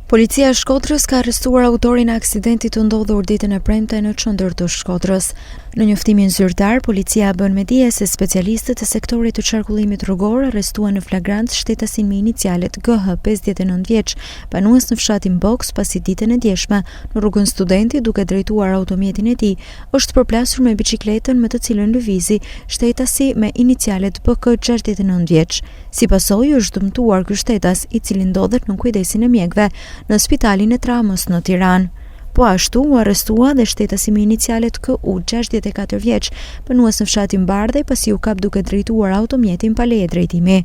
Policia e Shkodrës ka arrestuar autorin e aksidentit të ndodhur ditën e premte në qendër të Shkodrës. Në njoftimin zyrtar, policia bën me dije se specialistët e sektorit të qarkullimit rrugor arrestuan në flagrancë shtetasin me inicialet GH 59 vjeç, banues në fshatin Boks, pasi ditën e djeshme, në rrugën Studenti duke drejtuar automjetin e tij, është përplasur me biçikletën me të cilën lëvizi shtetasi me inicialet BK 69 vjeç. Si pasojë është dëmtuar ky shtetas, i cili ndodhet nën kujdesin e mjekëve në Spitalin e Traumës në Tiranë. Po ashtu u arrestua dhe shtetasi me inicialet KU 64 vjeç, banues në fshatin Bardhej pasi u kap duke drejtuar automjetin pa leje drejtimi.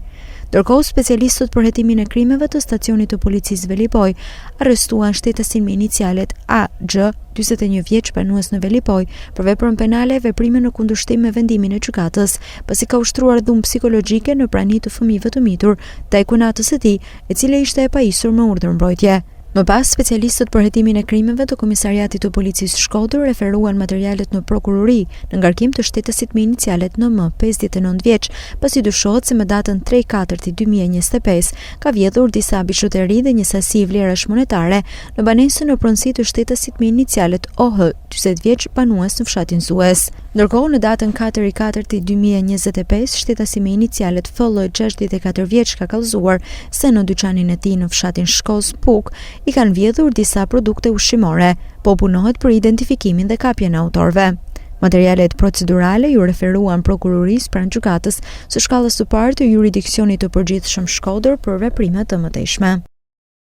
Ndërkohë, specialistët për hetimin e krimeve të stacionit të policisë Velipojë arrestuan shtetasin me inicialet AG, 41 vjeç, banues në Velipojë, për veprën penale veprime në kundërshtim me vendimin e gjykatës, pasi ka ushtruar dhunë psikologjike në prani të fëmijëve të mitur ndaj kunatës së tij, e cila ishte e pajisur me urdhër mbrojtje. Më pas, specialistët për hetimin e krimeve të Komisariatit të Policisë Shkodër referuan materialet në prokurori, në ngarkim të shtetasit me inicialet NM, 59 vjeç, pasi dyshohet se me datën 3.4.2025 ka vjedhur disa bizhuteri dhe një sasi vlerash monetare në banesën në pronësi të shtetasit me inicialet OH, 40 vjeç, banues në fshatin Sues. Ndërkohë, në datën 4.4.2025, shtetasi me inicialet FL 64 vjeç ka kallëzuar se në dyqanin e tij në fshatin Shkozë, Pukë, i kanë vjedhur disa produkte ushqimore. Po punohet për identifikimin dhe kapjen e autorëve. Materialet procedurale iu referuan prokurorisë pranë gjykatës së shkallës së parë të juridiksionit të përgjithshëm Shkodër për veprime të mëtejshme.